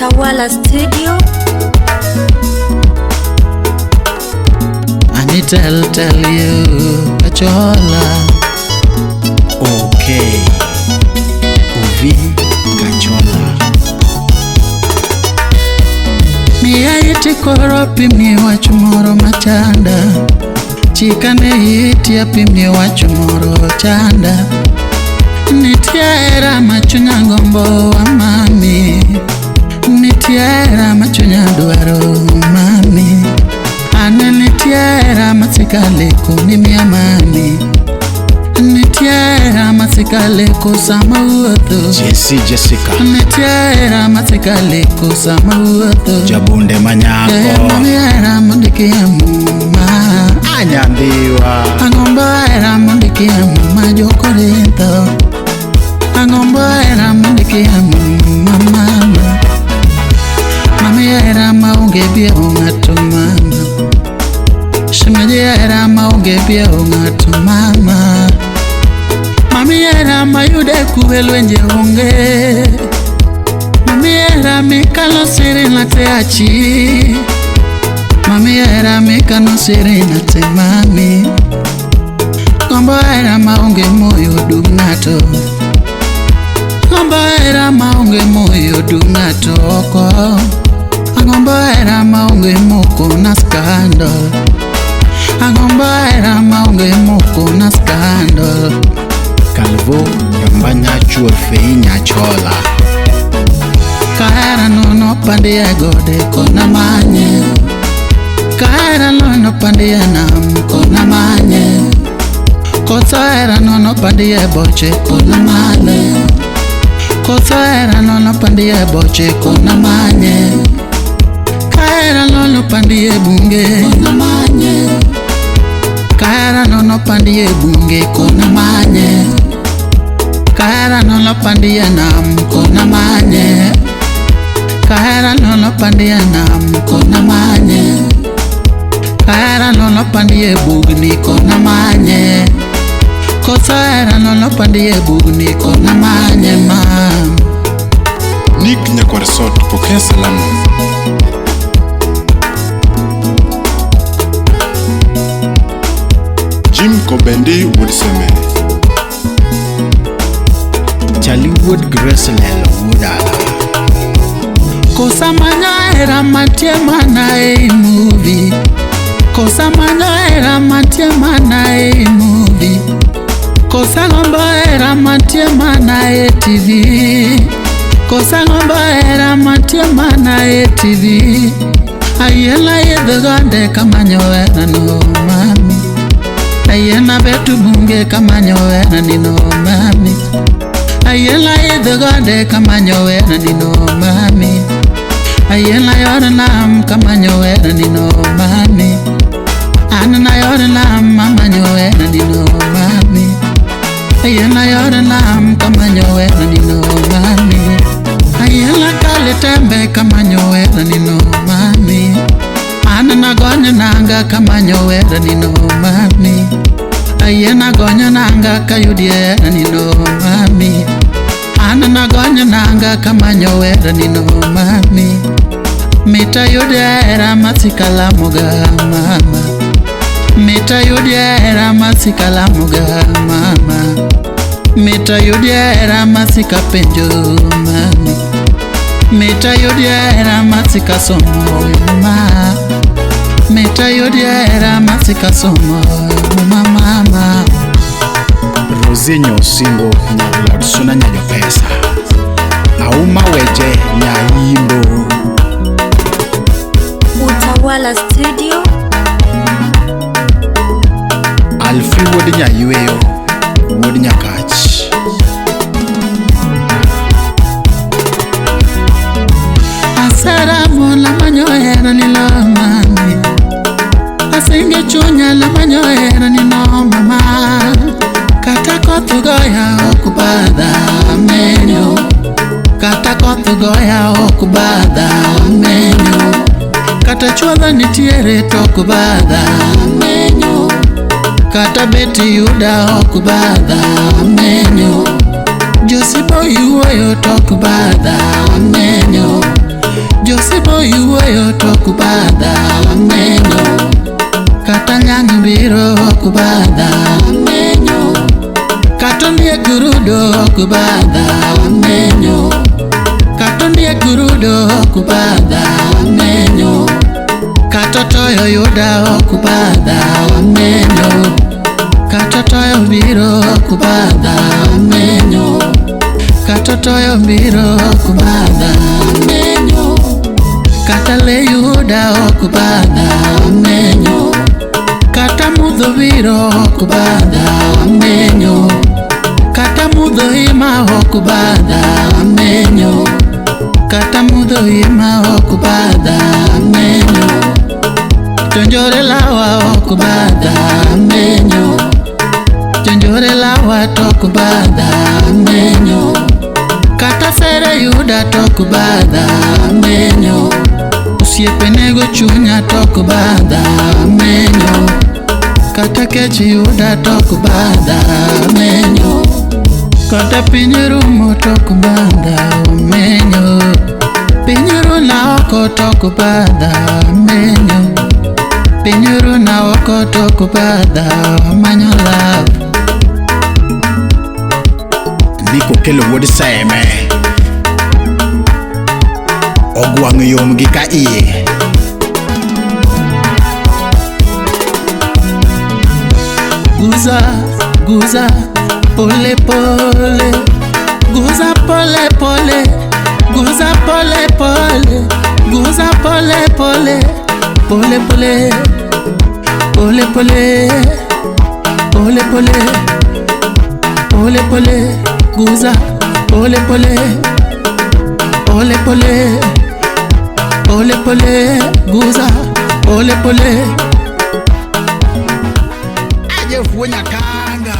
Utawala Studio. I need tell you Kachola. Okay. Ovi Kachola. Miya iti koro pimnie wach moro machanda. Chikane iti apimnie wach moro chanda. Nitie hera ma chunya gombo mami. Nitie hera ma chunya dwaro mami. Ane nitie hera ma sikaleko ni miya mami. Nitie hera ma sikaleko sama wuotho. Jesse Jessica. Nitie hera ma sikaleko sama wuotho. Jabunde manyako. Mami hera mondiki e muma. Anyandhiwa. Agombo hera mondiki e muma jo-Korintho. Agombo hera mondiki e muma mama. Mami hera maonge biewo ng'ato mama. Shemeji hera maonge biewo ng'ato mama. Mami hera mayude kuwe lwenje onge. Mami hera mikalo siri na te achi. Mami hera mikano siri na te mami. Gombo hera maonge moyo dug ng'ato. Gombo hera maonge moyo dug ng'ato oko. Agombo hera maonge moko na scandal. Agombo hera maonge moko na scandal. Calvo Yambanya chuor fei nyachola. Kahera nono pandie gode kona manye. Kahera nono pandie nam kona manye. Koso hera nono pandie boche kona manye. Koso hera nono pandie boche kona manye. Kahera nono pandie bunge kona manye. Kahera nono pandie bunge kona manye. Kahera nono pandie nam kona manye. Kahera nono pandie nam kona manye. Kahera nono pandie bugni kona manye. Koso hera nono pandie bugni kona manye mam. Nick Nyakwar Sot, pokea salamu. Jim Kobendi wuod Seme. Chali wuod Grace Lelo wuod Ala. Kosa manyo hera mantie mana ei movie. Kosa manyo hera mantie mana ei movie. Kosa gombo hera mantie mana e TV. Kosa gombo hera mantie mana e TV. Ayiena idho gode kamanyo hera no mami. Ayiena betu bunge kamanyo hera ni no mami. Ayiena idho gode kamanyo hera ni no mami. Ayiena yor nam kamanyo hera ni no mami. An na yor nam amanyo hera ni no mami. Ayiena yor nam kamanyo hera ni no mami. Ayiena kale tembe kamanyo hera ni no mami. An na gonyo nanga kamanyo hera ni no mami. Ayiena gonyo nanga kayudi hera ni no mami. An na gonyo nanga kamanyo hera ni no mami. Mita yudi hera masikalamoga mama. Mita yudi hera masikalamoga mama. Mita yudi hera masikapenjo mami. Mita yudi hera masikasomo mama. Mita yudi hera masikasomo mama mama. Rosinyo Simbo nyalod Suna Nyajopesa. Auma Weje Nyaimbo. Utawala Studio. Alfie wuod Nyayweyo wuod Nyakach. Asera mola manyo hera ni lo mami. Asinge chunya la manyo hera ni no mama. Kata koth goya ok badha menyo. Kata koth goya ok badha menyo. Kata chuodho nitiere to ok badha menyo. Kata beti yuda ok badha menyo. Josipo yuoyo to ok badha menyo. Josibo yuoyo to kubadha wamenyo. Kata nyang' biro kubadha wamenyo. Kata ondiek rudo kubadha wamenyo. Kata ondiek rudo kubadha wamenyo. Kata toyo yuda okubadha wamenyo. Kata toyo biro kubadha wamenyo. Kata toyo biro kubadha wamenyo. Kata le yuda okubadha wamenyo. Kata mudho biro okubadha wamenyo. Kata mudho ima okubadha wamenyo. Kata mudho ima okubadha wamenyo. Tonjore lawa okubadha menyo. Tonjore lawa tokubadha menyo. Kata sere yuda tokubadha menyo. Osiepe nego chunya tokubadha menyo. Kata kech yuda tokubadha menyo. Kata piny rumo tokubadha menyo. Piny runa oko tokubadha menyo. Piny runa oko tokubadha manyo love. Nick Okello wuod Seme. Ogwang' yom gi ka iye. Guza, guza, pole pole. Guza pole pole. Guza pole pole. Guza pole pole. Pole pole. Pole pole. Pole pole. Pole pole. Guza, pole pole. Pole pole. Pole pole. Guza, pole pole. Aje fuo nyakanga.